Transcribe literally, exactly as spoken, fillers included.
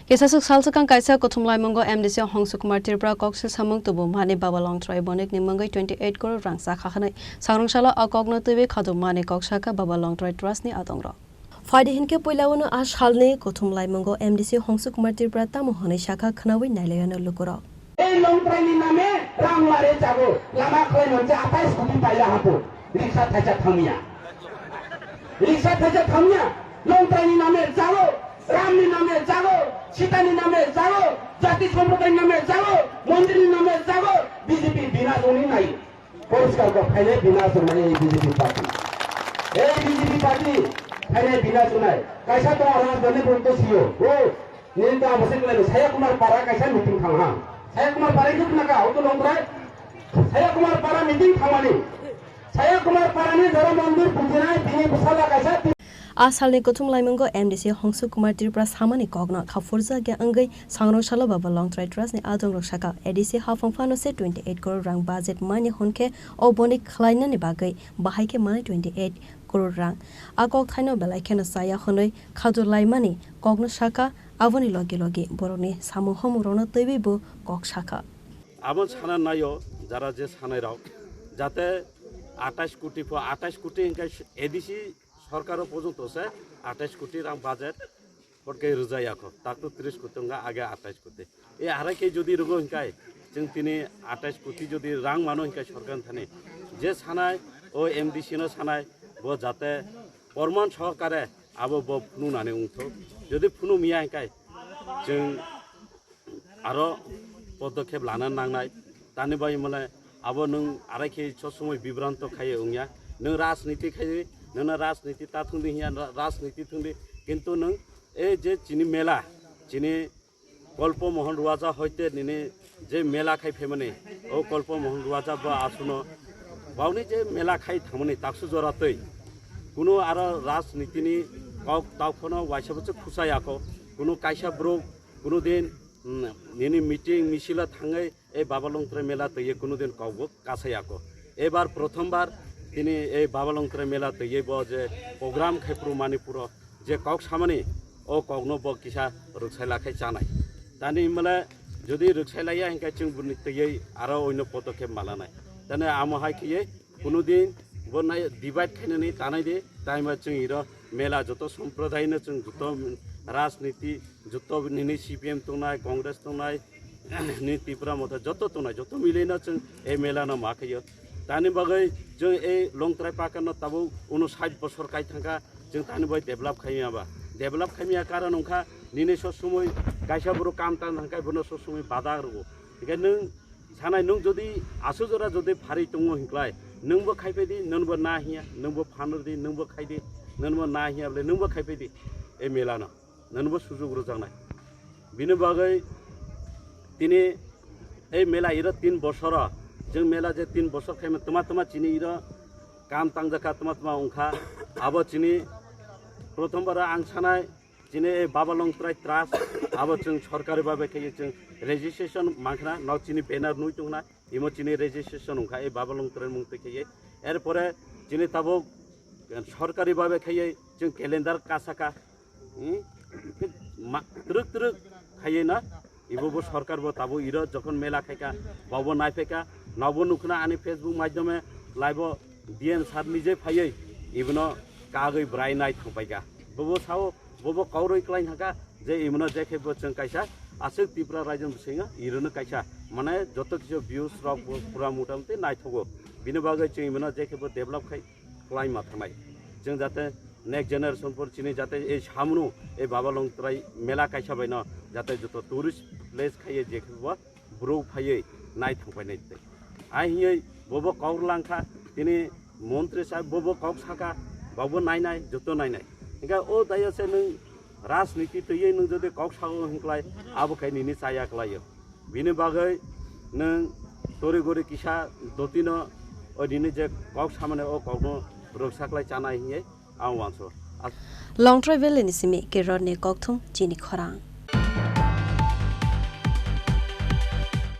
Kisaswk sal swkang kaisa kuthum laimungo M D C Hongsu Kumar Tripura kok silsamung tubu mani Baba Longtrai Bonik ni mungwi twenty eight crore rang chakha hwnwi sangrwngsalo a kokno twiwi khaduk mani kok sakha Baba Longtrai Trust ni adongrok. Phaidi hinkhe puila uno a salni kuthum laimungo M D C Hongsu Kumar Tripura tamo hwnwi sakha khwnawi nailaiyano lukurok. Ei Longtrai ni name rang mare jago, lama khlai monse atais koti paila hapo, riksa thaisa thamya. Riksa thaisa thamya, Longtrai ni name jago, Ram ni name jago, Sita ni name jago, jati sampradai ni name jago, mondir ni name jago, B J P bina joni nai. Poriskar kok phaile bina joni nai ei B J P party. Ei B J P party phaile bina joni nai. Kaisa to rajniti bronto siyo. O, nini to abo se khlai Saya Kumar Para kaisa meeting thang ha. Saya Kumar Para itu kena ka, auto Longtrai. Saya Kumar Para meeting thangmani. Saya Kumar Parani jora mondir bujinai bini bwsala kaisa ti- A salni kuthum laimungo M D C Hongsu Kumar Tripura samani kokno khapurjakya wngwi sangrwngsalo Baba Longtrai Trust ni adongrok sakha A D C haphang phano se twenty eight crore rang budget mani hwnkhe o boni khlainani bagwi bahai khe mani twenty eight crore rang. A kok thaino belai kheno chaya hwnwi khajur laimani kokno sakha, aboni logi logi borokni samung homungrokno twiwi bo kok sakha. Abo sana naio jara je sanai rok, jate atais koti pho, atais koti hingke A D C sorkaro porjonto se atais koti rang budget porke rwjaya kho, tak to tris koti wngkha, age atais koti. E arai khe jodi rwgo hingkai, chwng tini atais koti jodi rang mano hingkai sorkar thani, je sanai o M D C no sanai bo jate porman sohokare abo bo phunuknani wngthok. Jodi phunuk miya hingkai chwng aro podokhep lana nangnai. Tani bai mane abo nwng arai khe sob somoi bibranto khaiye wngya. Nwng rajniti khaiye, nwngno rajniti ta thungdi hiya, ra-, rajniti thungdi. Kintu nwng e je chini mela, chini Kolpo Mohon Ruaja hoite nini je mela khai phaimani, o Kolpo Mohon Ruaja bo asuno bauni je mela khai thangmani taksu jora twi. Kuno aro rajnitini kok tau phano waisa bwswk khusa yakho. Kuno kaisa borok kuno din, mm, nini meeting misila thangwi ei Baba Longtrai mela twiwi kuno din kokbo kasa yakho. Ebar prothom bar tini ei Baba Longtrai mela twiwi bo je program khai phuru Manipuro je kok samani o kokno bo kisa rwksaila khai chanai. Tani male jodi rwksailaiya hinkhe chwng buni twiwi aro oino podokhep malanai. Tani amo hai khiye kuno din bo nai divide khainani tanai di, tai ma chwng iro mela joto somprodaino chwng joto rajniti joto nini C P M tongnai, Congress tongnai, nini Tipra Motha joto tongnai, joto milaino chwng ei mela no ma khaio. Tani bagwi chwng ei Longtrai Pakar no tabuk uno sait bosor kai thangkha, chwng tani bai develop khaimya ba. Develop khaimya karon wngkha nini sob somoi kaisa borok kam tang thangkha bono sob somoi bada rwo. Hingkhe nwng sanai nwng jodi aswk jora jodi pharwi tongo hinklai, nwngbo khaipai di, nwngbo na hiya, nwngbo phanrw di, nwngbo khai di, nwngbo na hiya bole nwngbo khaipai di ei mela no. Nwngbo sujuk rwjaknai. Bini bagwi tini ei mela iro tin bosoro, chwng mela je tin bosor khaima tuma tuma chini iro kam tangjakha, tuma tuma wngkha. Abo chini prothom baro ang sanai chini ei Baba Longtrai Trust, abo chwng sorkari babe khe chwng registration mankha, no chini banner nui tongna. Imo chini registration wngkha, ei Baba Longtrai mung twi khaiye. Erpore chini tabuk sorkari babe khaiye chwng calendar kasaka. Hmm? Ma-, twrwk twrwk khaiye na. Ibo bo sorkar bo tabuk iro jokhon mela khaika, bobo naiphaika, nobo nukhna ani Facebook maidhyome live o D M sir nije phaiye ibono kagwi bwrai nai thangpaika. Bobo sao, bobo kaurwi klai thangka je imono je khe bo chwng kaisa aswk Tripura rajyoni bisingo irono kaisa mane joto kisa views rok bo pura motamuti naithogo. Bini bagwi chwng imono je khe bo develop khai, klai ma thangnai. Chwng jate next generation por chini jate ei samno ei Baba Longtrai mela kaisa baino jate joto tourist place khaiye je khe bo bwrwi phaiwi nai thangpainai tei. Ai hiye bobo kok langkha, tini montri sahib bobo kok saka, bobo nainai, joto nainai. Hingkhe o dayo se nwng rajniti twiwi nwng jodi kok sao hinklai, abo khe nini chaya klaio. Bini bagwi nwng tori gori kisa dotino o nini je kok samani o kokno rwksaklai chanai hinwi ang uansugo. Longtrai Valley ni simi Keror ni kokthum chini khorang.